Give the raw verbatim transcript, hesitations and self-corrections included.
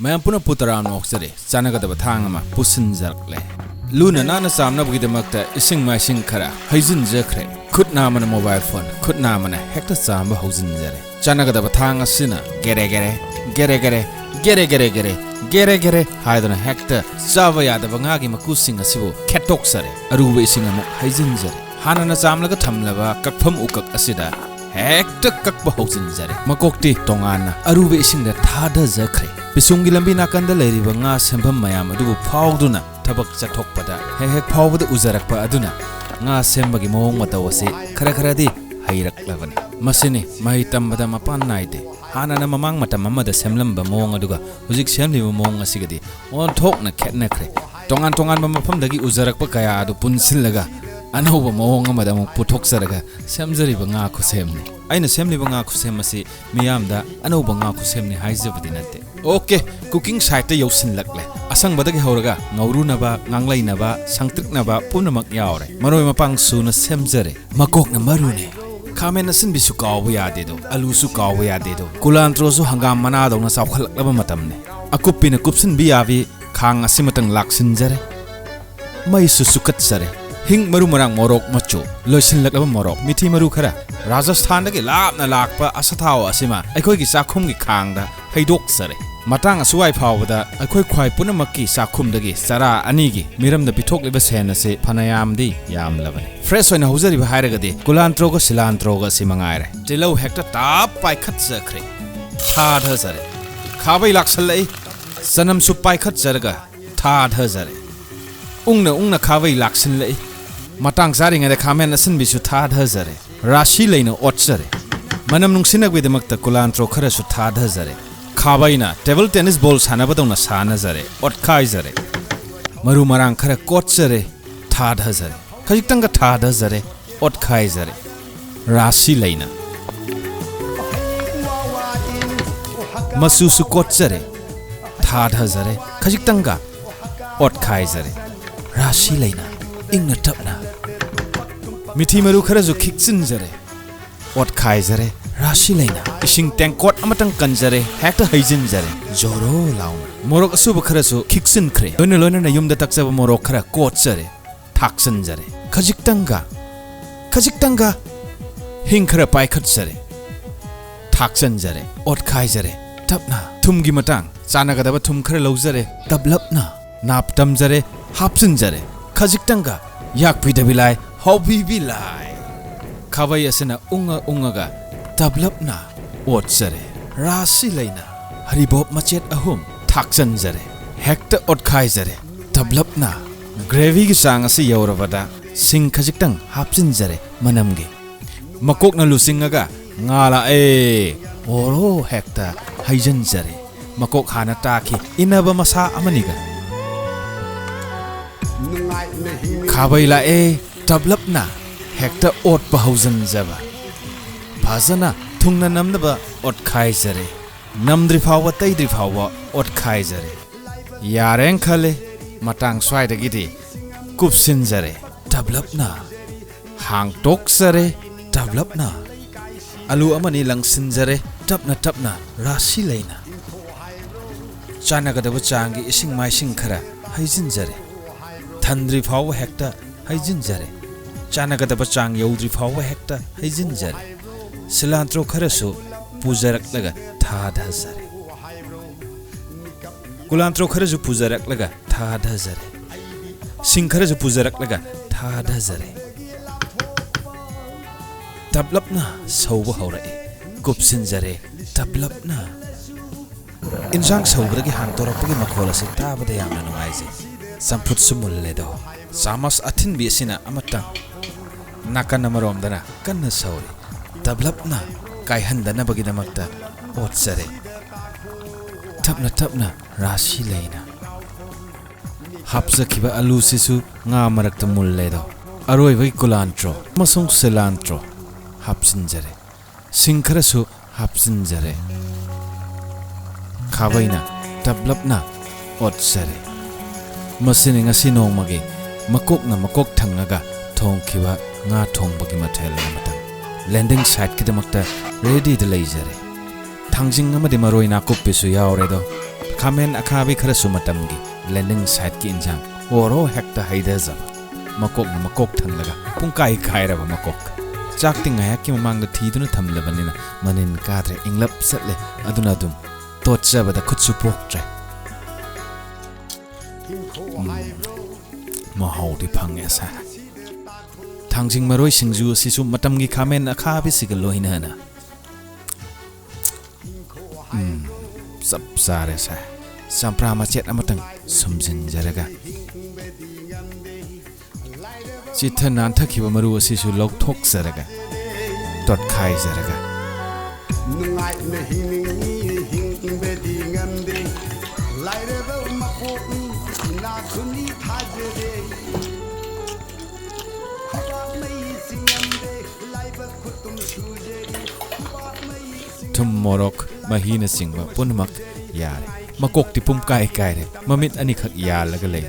ꯃꯌꯥꯝ ꯄꯨꯟꯅ ꯄꯨ ꯇꯔꯥꯝꯅ ꯑꯣꯛꯆꯔꯤ꯫ ꯆꯥꯟꯅꯒꯗꯕ ꯊꯥꯡ ꯑꯃ ꯄꯨꯁꯤꯟꯖꯔꯛꯂꯦ꯫ ꯂꯨꯅ ꯅꯥꯟꯅ ꯆꯥꯝꯅꯕꯒꯤꯗꯃꯛꯇ ꯏꯁꯤꯡ ꯃꯥꯏꯁꯤꯡ ꯈꯔ ꯍꯩꯖꯤꯟꯖꯈ꯭ꯔꯦ꯫ ꯈꯨꯠ ꯅꯥꯝꯃꯅ mobile phone, ꯈꯨꯠ ꯅꯥꯝꯃꯅ ꯍꯦꯛꯇ ꯆꯥꯝꯕ ꯍꯧꯖꯤꯟꯖꯔꯦ꯫ ꯆꯥꯟꯅꯒꯗꯕ ꯊꯥꯡ ꯑꯁꯤꯅ ꯒꯦꯔꯦ ꯒꯦꯔꯦ, ꯒꯦꯔꯦ ꯒꯦꯔꯦ, ꯒꯦꯔꯦ ꯒꯦꯔꯦ, ꯒꯦꯔꯦ ꯒꯦꯔꯦ ꯍꯥꯏꯗꯨꯅ ꯍꯦꯛꯇ ꯆꯥꯕ ꯌꯥꯗꯕ ꯉꯥꯒꯤ ꯃꯀꯨꯁꯤꯡ ꯑꯁꯤꯕꯨ ꯈꯦꯠꯇꯣꯛꯆꯔꯦ꯫ ꯑꯔꯨꯕ ꯏꯁꯤꯡ ꯑꯃꯨꯛ ꯍꯩꯖꯤꯟꯖꯔꯦ꯫ ꯍꯥꯟꯅꯅ ꯆꯥꯝꯂꯒ ꯊꯝꯂꯕ ꯀꯛꯐꯝ ꯎꯀꯛ ꯑꯁꯤꯗ ꯍꯦꯛꯇ ꯀꯛꯄ ꯍꯧꯖꯤꯟꯖꯔꯦ꯫ ꯃꯀꯣꯛꯇꯤ ꯇꯣꯉꯥꯟꯅ ꯑꯔꯨꯕ ꯏꯁꯤꯡꯗ ꯊꯥꯗꯖꯈ꯭ꯔꯦ꯫ ꯄꯤꯁꯨꯝꯒꯤ ꯂꯝꯕꯤ ꯅꯥꯀꯟꯗ ꯂꯩꯔꯤꯕ ꯉꯥ ꯁꯦꯝꯐꯝ ꯃꯌꯥꯝ ꯑꯗꯨꯕꯨ ꯐꯥꯎꯗꯨꯅ ꯊꯕꯛ ꯆꯠꯊꯣꯛꯄꯗ ꯍꯦꯛ ꯍꯦꯛ ꯐꯥꯎꯕꯗ ꯎꯖꯔꯛꯄ ꯑꯗꯨꯅ ꯉꯥ ꯁꯦꯝꯕꯒꯤ ꯃꯑꯣꯡ ꯃꯇꯧ ꯑꯁꯤ ꯈꯔ ꯈꯔꯗꯤ ꯍꯩꯔꯛꯂꯕꯅꯤ꯫ ꯃꯁꯤꯅꯤ ꯃꯍꯩ ꯇꯝꯕꯗ ꯃꯄꯥꯟ ꯅꯥꯏꯗꯦ꯫ ꯍꯥꯟꯅꯅ ꯃꯃꯥꯡ ꯃꯇꯝ ꯑꯃꯗ ꯁꯦꯝꯂꯝꯕ ꯃꯑꯣꯡ ꯑꯗꯨꯒ ꯍꯧꯖꯤꯛ ꯁꯦꯝꯂꯤꯕ ꯃꯑꯣꯡ ꯑꯁꯤꯒꯗꯤ ꯑꯣꯟꯊꯣꯛꯅ ꯈꯦꯠꯅꯈ꯭ꯔꯦ꯫ ꯇꯣꯉꯥꯟ ꯇꯣꯉꯥꯟꯕ ꯃꯐꯝꯗꯒꯤ ꯎꯖꯔꯛꯄ ꯀꯌꯥ ꯑꯗꯨ ꯄꯨꯟꯁꯤꯜꯂꯒ ꯑꯅꯧꯕ ꯃꯑꯣꯡ ꯑꯃꯗ ꯑꯃꯨꯛ ꯄꯨꯊꯣꯛꯆꯔꯒ ꯁꯦꯝꯖꯔꯤꯕ ꯉꯥ ꯈꯨꯁꯦꯝꯅꯤ꯫ ꯑꯩꯅ ꯁꯦꯝꯂꯤꯕ ꯉꯥ ꯈꯨꯁꯦꯝ ꯑꯁꯤ ꯃꯤꯌꯥꯝꯗ ꯑꯅꯧꯕ ꯉꯥ ꯈꯨꯁꯦꯝꯅꯤ ꯍꯥꯏꯖꯕꯗꯤ ꯅꯠꯇꯦ꯫ OK, cooking sideꯇ ꯌꯧꯁꯤꯜꯂꯛꯂꯦ꯫ ꯑꯁꯪꯕꯗꯒꯤ ꯍꯧꯔꯒ ꯉꯧꯔꯨꯅꯕ, ꯉꯥꯡꯂꯩꯅꯕ, ꯁꯪꯇ꯭ꯔꯤꯛꯅꯕ ꯄꯨꯝꯅꯃꯛ ꯌꯥꯎꯔꯦ꯫ ꯃꯔꯣꯏ ꯃꯄꯥꯡ ꯁꯨꯅ ꯁꯦꯝꯖꯔꯦ꯫ ꯃꯀꯣꯛꯅ ꯃꯔꯨꯅꯦ꯫ ꯈꯥꯃꯦꯟ ꯑꯁꯤꯟꯕꯤꯁꯨ ꯀꯥꯎꯕ ꯌꯥꯗꯦꯗꯣ, ꯑꯂꯨꯁꯨ ꯀꯥꯎꯕ ꯌꯥꯗꯦꯗꯣ꯫ ꯀꯨꯂꯥꯟꯇ꯭ꯔꯣꯁꯨ ꯍꯪꯒꯥꯝ ꯃꯅꯥꯗꯧꯅ ꯆꯥꯎꯈꯠꯂꯛꯂꯕ ꯃꯇꯝꯅꯤ꯫ ꯑꯀꯨꯞꯄꯤꯅ ꯀꯨꯞꯁꯤꯟꯕꯤ ꯌꯥꯕꯤ ꯈꯥꯡ ꯑꯁꯤꯃꯇꯪ ꯂꯥꯛꯁꯤꯟꯖꯔꯦ꯫ ꯃꯩꯁꯨ ꯁꯨꯀꯠꯆꯔꯦ꯫ ꯍꯤꯡ, ꯃꯔꯨ ꯃꯔꯥꯡ, ꯃꯣꯔꯣꯛ ꯃꯆꯨ, ꯂꯣꯏꯁꯤꯜꯂꯛꯂꯕ ꯃꯣꯔꯣꯛ, ꯃꯤꯊꯤ ꯃꯔꯨ ꯈꯔ, ꯔꯥꯖꯁꯊꯥꯟꯗꯒꯤ ꯂꯥꯞꯅ ꯂꯥꯛꯄ ꯑꯁꯥꯊꯥꯎ ꯑꯁꯤꯃ ꯑꯩꯈꯣꯏꯒꯤ ꯆꯥꯛꯈꯨꯝꯒꯤ ꯈꯥꯡꯗ ꯍꯩꯗꯣꯛꯆꯔꯦ꯫ ꯃꯇꯥꯡ ꯑꯁꯨꯋꯥꯏ ꯐꯥꯎꯕꯗ ꯑꯩꯈꯣꯏ ꯈ꯭ꯋꯥꯏ ꯄꯨꯝꯅꯃꯛꯀꯤ ꯆꯥꯛꯈꯨꯝꯗꯒꯤ ꯆꯔꯥ ꯑꯅꯤꯒꯤ ꯃꯤꯔꯝꯗ ꯄꯤꯊꯣꯛꯂꯤꯕ ꯁꯦꯟ ꯑꯁꯤ ꯐꯅꯌꯥꯝꯗꯤ ꯌꯥꯝꯂꯕꯅꯤ꯫ Fresh ꯑꯣꯏꯅ ꯍꯧꯖꯔꯤꯕ ꯍꯥꯏꯔꯒꯗꯤ ꯀꯨꯂꯥꯟꯇ꯭ꯔꯣꯒ ꯁꯤꯂꯥꯟꯇ꯭ꯔꯣꯒ ꯑꯁꯤ ꯃꯉꯥꯏꯔꯦ꯫ ꯇꯤꯜꯍꯧ ꯍꯦꯛꯇ ꯇꯥꯞ ꯄꯥꯏꯈꯠꯆꯈ꯭ꯔꯦ꯫ ꯊꯥꯗꯖꯔꯦ꯫ ꯈꯥꯕꯩ ꯂꯥꯛꯁꯜꯂꯛꯏ꯫ ꯆꯅꯝꯁꯨ ꯄꯥꯏꯈꯠꯆꯔꯒ ꯊꯥꯗꯖꯔꯦ꯫ ꯎꯪꯅ ꯎꯪꯅ ꯈꯥꯕꯩ ꯂꯥꯛꯁꯤꯜꯂꯛꯏ꯫ ꯃꯇꯥꯡ ꯆꯥꯔꯤꯉꯩꯗ ꯈꯥꯃꯦꯟ ꯑꯁꯤꯟꯕꯤꯁꯨ ꯊꯥꯗꯖꯔꯦ꯫ ꯔꯥꯁꯤ ꯂꯩꯅ ꯑꯣꯠꯆꯔꯦ꯫ ꯃꯅꯝ ꯅꯨꯡꯁꯤꯅꯕꯒꯤꯗꯃꯛꯇ ꯀꯨꯂꯥꯟꯇ꯭ꯔꯣ ꯈꯔꯁꯨ ꯊꯥꯗꯖꯔꯦ꯫ ꯈꯥꯕꯩꯅ table tennis ball ꯁꯥꯟꯅꯕꯗꯧꯅ ꯁꯥꯟꯅꯖꯔꯦ, ꯑꯣꯠꯈꯥꯏꯖꯔꯦ꯫ ꯃꯔꯨ ꯃꯔꯥꯡ ꯈꯔ ꯀꯣꯠꯆꯔꯦ, ꯊꯥꯗꯖꯔꯦ꯫ ꯈꯖꯤꯛꯇꯪꯒ ꯊꯥꯗꯖꯔꯦ, ꯑꯣꯠꯈꯥꯏꯖꯔꯦ꯫ ꯔꯥꯁꯤ ꯂꯩꯅ꯫ ꯃꯆꯨꯁꯨ ꯀꯣꯠꯆꯔꯦ, ꯊꯥꯗꯖꯔꯦ, ꯈꯖꯤꯛꯇꯪꯒ ꯑꯣꯠꯈꯥꯏꯖꯔꯦ꯫ ꯔꯥꯁꯤ ꯂꯩꯅ ꯏꯪꯅ ꯇꯞꯅ꯫ ꯃꯤꯊꯤ ꯃꯔꯨ ꯈꯔꯁꯨ ꯈꯤꯛꯆꯤꯟꯖꯔꯦ, ꯑꯣꯠꯈꯥꯏꯖꯔꯦ꯫ ꯑꯁꯤ ꯂꯩꯅ ꯏꯁꯤꯡ ꯇꯦꯡꯀꯣꯠ ꯑꯃꯇꯪ ꯀꯟꯖꯔꯦ, ꯍꯦꯛꯇ ꯍꯩꯖꯤꯟꯖꯔꯦ꯫ ꯖꯣꯔꯣ ꯂꯥꯎꯅ ꯃꯣꯔꯣꯛ ꯑꯁꯨꯕ ꯈꯔꯁꯨ ꯈꯤꯛꯆꯤꯟꯈ꯭ꯔꯦ꯫ ꯂꯣꯏꯅ ꯂꯣꯏꯅꯅ ꯌꯨꯝꯗ ꯇꯛꯆꯕ ꯃꯣꯔꯣꯛ ꯈꯔ ꯀꯣꯠꯆꯔꯦ, ꯊꯥꯛꯆꯟꯖꯔꯦ꯫ ꯈꯖꯤꯛꯇꯪꯒ, ꯈꯖꯤꯛꯇꯪꯒ ꯍꯤꯡ ꯈꯔ ꯄꯥꯏꯈꯠꯆꯔꯦ, ꯊꯥꯛꯆꯟꯖꯔꯦ, ꯑꯣꯠꯈꯥꯏꯖꯔꯦ꯫ ꯇꯞꯅ ꯊꯨꯝꯒꯤ ꯃꯇꯥꯡ ꯆꯥꯟꯅꯒꯗꯕ ꯊꯨꯝ ꯈꯔ ꯂꯧꯖꯔꯦ, ꯇꯞꯂꯞꯅ ꯅꯥꯞ ꯇꯝꯖꯔꯦ, ꯍꯥꯞꯆꯤꯟꯖꯔꯦ꯫ ꯈꯖꯤꯛꯇꯪꯒ ꯌꯥꯛꯄꯤꯗꯕꯤ ꯂꯥꯏ, ꯍꯥꯎꯕꯤꯕꯤ ꯂꯥꯏ꯫ ꯈꯥꯕꯩ ꯑꯁꯤꯅ ꯎꯪꯉ ꯎꯪꯉꯒ ꯇꯞꯂꯞꯅ ꯑꯣꯠꯆꯔꯦ꯫ ꯔꯥꯁꯤ ꯂꯩꯅ ꯍꯔꯤꯕꯣꯞ ꯃꯆꯦꯠ ꯑꯍꯨꯝ ꯊꯥꯛꯆꯟꯖꯔꯦ, ꯍꯦꯛꯇ ꯑꯣꯠꯈꯥꯏꯖꯔꯦ꯫ ꯇꯞꯂꯞꯅ ꯒ꯭ꯔꯦꯚꯤꯒꯤ ꯆꯥꯡ ꯑꯁꯤ ꯌꯧꯔꯕꯗ ꯁꯤꯡ ꯈꯖꯤꯛꯇꯪ ꯍꯥꯞꯆꯤꯟꯖꯔꯦ ꯃꯅꯝꯒꯤ꯫ ꯃꯀꯣꯛꯅ ꯂꯨꯆꯤꯡꯉꯒ ꯉꯥ ꯂꯥꯛꯑꯦ, ꯑꯣꯔꯣ ꯍꯦꯛꯇ ꯍꯩꯖꯤꯟꯖꯔꯦ꯫ ꯃꯀꯣꯛ ꯍꯥꯟꯅ ꯇꯥꯈꯤ, ꯏꯟꯅꯕ ꯃꯁꯥ ꯑꯃꯅꯤꯒ꯫ ꯈꯥꯕꯩ ꯂꯥꯛꯑꯦ, ꯇꯞꯂꯞꯅ ꯍꯦꯛꯇ ꯑꯣꯠꯄ ꯍꯧꯖꯤꯟꯖꯕ꯫ ꯐꯖꯅ ꯊꯨꯡꯅ ꯅꯝꯅꯕ ꯑꯣꯠꯈꯥꯏꯖꯔꯦ꯫ ꯅꯝꯗ꯭ꯔꯤ ꯐꯥꯎꯕ, ꯇꯩꯗ꯭ꯔꯤ ꯐꯥꯎꯕ ꯑꯣꯠꯈꯥꯏꯖꯔꯦ꯫ ꯌꯥꯔꯦꯅ ꯈꯜꯂꯦ, ꯃꯇꯥꯡ ꯁ꯭ꯋꯥꯏꯗꯒꯤꯗꯤ ꯀꯨꯞꯁꯤꯟꯖꯔꯦ꯫ ꯇꯞꯂꯞꯅ ꯍꯥꯡꯇꯣꯛꯆꯔꯦ꯫ ꯇꯞꯂꯞꯅ ꯑꯂꯨ ꯑꯃꯅꯤ ꯂꯪꯁꯤꯟꯖꯔꯦ꯫ ꯇꯞꯅ ꯇꯞꯅ ꯔꯥꯁꯤ ꯂꯩꯅ ꯆꯥꯟꯅꯒꯗꯕ ꯆꯥꯡꯒꯤ ꯏꯁꯤꯡ ꯃꯥꯏꯁꯤꯡ ꯈꯔ ꯍꯩꯖꯤꯟꯖꯔꯦ꯫ ꯊꯟꯗ꯭ꯔꯤ ꯐꯥꯎꯕ ꯍꯦꯛꯇ ꯍꯩꯖꯤꯟꯖꯔꯦ꯫ ꯆꯥꯟꯅꯒꯗꯕ ꯆꯥꯡ ꯌꯧꯗ꯭ꯔꯤ ꯐꯥꯎꯕ ꯍꯦꯛꯇ ꯍꯩꯖꯤꯟꯖꯔꯦ꯫ ꯁꯤꯂꯥꯟꯇ꯭ꯔꯣ ꯈꯔꯁꯨ ꯄꯨꯖꯔꯛꯂꯒ ꯊꯥꯗꯖꯔꯦ꯫ ꯀꯨꯂꯥꯟꯇ꯭ꯔꯣ ꯈꯔꯁꯨ ꯄꯨꯖꯔꯛꯂꯒ ꯊꯥꯗꯖꯔꯦ꯫ ꯁꯤꯡ ꯈꯔꯁꯨ ꯄꯨꯖꯔꯛꯂꯒ ꯊꯥꯗꯖꯔꯦ꯫ ꯇꯞꯂꯞꯅ ꯁꯧꯕ ꯍꯧꯔꯛꯑꯦ꯫ ꯀꯨꯞꯁꯤꯟꯖꯔꯦ꯫ ꯇꯞꯂꯞꯅ꯫ ꯏꯟꯁꯥꯡ ꯁꯧꯕꯗꯒꯤ ꯍꯥꯡꯗꯣꯔꯛꯄꯒꯤ ꯃꯈꯣꯜ ꯑꯁꯤ ꯇꯥꯕꯗ ꯌꯥꯝꯅ ꯅꯨꯡꯉꯥꯏꯖꯩ꯫ ꯆꯝꯐꯨꯠꯁꯨ ꯃꯨꯜꯂꯦꯗꯣ꯫ ꯆꯥꯃꯁ ꯑꯊꯤꯟꯕꯤ ꯑꯁꯤꯅ ꯑꯃꯇꯪ ꯅꯥꯀꯟ ꯑꯃꯔꯣꯝꯗꯅ ꯀꯟꯅ ꯁꯧꯔꯤ꯫ ꯇꯞꯂꯞꯅ ꯀꯥꯏꯍꯟꯗꯅꯕꯒꯤꯗꯃꯛꯇ ꯑꯣꯠꯆꯔꯦ꯫ ꯇꯞꯅ ꯇꯞꯅ ꯔꯥꯁꯤ ꯂꯩꯅ ꯍꯥꯞꯆꯈꯤꯕ ꯑꯂꯨꯁꯤꯁꯨ ꯉꯥ ꯃꯔꯛꯇ ꯃꯨꯜꯂꯦꯗꯣ꯫ ꯑꯔꯣꯏꯕꯒꯤ ꯀꯨꯂꯥꯟꯇ꯭ꯔꯣ ꯑꯃꯁꯨꯡ ꯁꯤꯂꯥꯟꯇ꯭ꯔꯣ ꯍꯥꯞꯆꯤꯟꯖꯔꯦ꯫ ꯁꯤꯡ ꯈꯔꯁꯨ ꯍꯥꯞꯆꯤꯟꯖꯔꯦ꯫ ꯈꯥꯕꯩꯅ ꯇꯞꯂꯞꯅ ꯑꯣꯠꯆꯔꯦ꯫ ꯃꯁꯤꯅꯤ ꯉꯁꯤ ꯅꯣꯡꯃꯒꯤ ꯃꯀꯣꯛꯅ ꯃꯀꯣꯛ ꯊꯪꯉꯒ ꯊꯣꯡꯈꯤꯕ ꯉꯥ ꯊꯣꯡꯕꯒꯤ ꯃꯊꯦꯜ ꯑꯃꯇꯪ꯫ ꯂꯦꯟꯗꯤꯡ ꯁꯥꯏꯠꯀꯤꯗꯃꯛꯇ ꯔꯦꯗꯤꯗ ꯂꯩꯖꯔꯦ꯫ ꯊꯥꯡꯖꯤꯡ ꯑꯃꯗꯤ ꯃꯔꯣꯏ ꯅꯥꯀꯨꯞꯄꯤꯁꯨ ꯌꯥꯎꯔꯦꯗꯣ꯫ ꯈꯥꯃꯦꯟ ꯑꯈꯥꯕꯤ ꯈꯔꯁꯨ ꯃꯇꯝꯒꯤ꯫ ꯂꯦꯟꯗꯤꯡ ꯁꯥꯏꯠꯀꯤ ꯏꯟꯖꯥꯡ ꯑꯣꯔꯣ ꯍꯦꯛꯇ ꯍꯩꯊꯖꯕ꯫ ꯃꯀꯣꯛꯅ ꯃꯀꯣꯛ ꯊꯪꯂꯒ ꯄꯨꯡꯀꯥꯏ ꯀꯥꯏꯔꯕ ꯃꯀꯣꯛ꯫ ꯆꯥꯛꯇꯤ ꯉꯥꯏꯍꯥꯛꯀꯤ ꯃꯃꯥꯡꯗ ꯊꯤꯗꯨꯅ ꯊꯝꯂꯕꯅꯤꯅ ꯃꯅꯤꯟ ꯀꯥꯗ꯭ꯔꯦ, ꯏꯪꯂꯞ ꯆꯠꯂꯦ꯫ ꯑꯗꯨꯅ ꯑꯗꯨꯝ ꯇꯣꯠꯆꯕꯗ ꯈꯨꯠꯁꯨ ꯄꯣꯛꯇ꯭ꯔꯦ꯫ ꯎꯝ, ꯃꯍꯥꯎꯗꯤ ꯐꯪꯉꯦ ꯁꯦ꯫ ꯊꯥꯡꯖꯤꯡ ꯃꯔꯣꯏ ꯁꯤꯡꯖꯨ ꯑꯁꯤꯁꯨ ꯃꯇꯝꯒꯤ ꯈꯥꯃꯦꯟ ꯑꯈꯥꯕꯤꯁꯤꯒ ꯂꯣꯏꯅꯅ꯫ ꯎꯝ, ꯆꯞ ꯆꯥꯔꯦ ꯁꯦ꯫ ꯆꯝꯄ꯭ꯔꯥ ꯃꯆꯦꯠ ꯑꯃꯇꯪ ꯁꯨꯝꯖꯤꯟꯖꯔꯒ꯫ ꯆꯤꯠꯊ ꯅꯥꯟꯊꯈꯤꯕ ꯃꯔꯨ ꯑꯁꯤꯁꯨ ꯂꯧꯊꯣꯛꯆꯔꯒ, ꯇꯣꯠꯈꯥꯏꯖꯔꯒ꯫ ꯅꯨꯡꯉꯥꯏꯅ ꯍꯤꯡꯅꯤꯡꯉꯤ, ꯍꯤꯡꯕꯗꯤ ꯉꯝꯗꯦ꯫ ꯂꯥꯏꯔꯕ ꯃꯄꯣꯛꯅꯤ, ꯏꯅꯥꯛ ꯈꯨꯟꯅꯤ ꯊꯥꯖꯗꯦ꯫ ꯈꯨꯕꯥꯛ ꯃꯩꯁꯤ ꯉꯝꯗꯦ, ꯂꯥꯏꯕꯛ ꯈꯨꯠꯇꯨꯝ ꯁꯨꯖꯔꯤ꯫ ꯈꯨꯕꯥꯛ ꯃꯩꯁꯤ ꯊꯨꯝ, ꯃꯣꯔꯣꯛ, ꯃꯍꯤꯅꯆꯤꯡꯕ ꯄꯨꯝꯅꯃꯛ ꯌꯥꯔꯦ꯫ ꯃꯀꯣꯛꯇꯤ ꯄꯨꯝꯀꯥꯏ ꯀꯥꯏꯔꯦ, ꯃꯃꯤꯠ ꯑꯅꯤꯈꯛ ꯌꯥꯜꯂꯒ ꯂꯩ꯫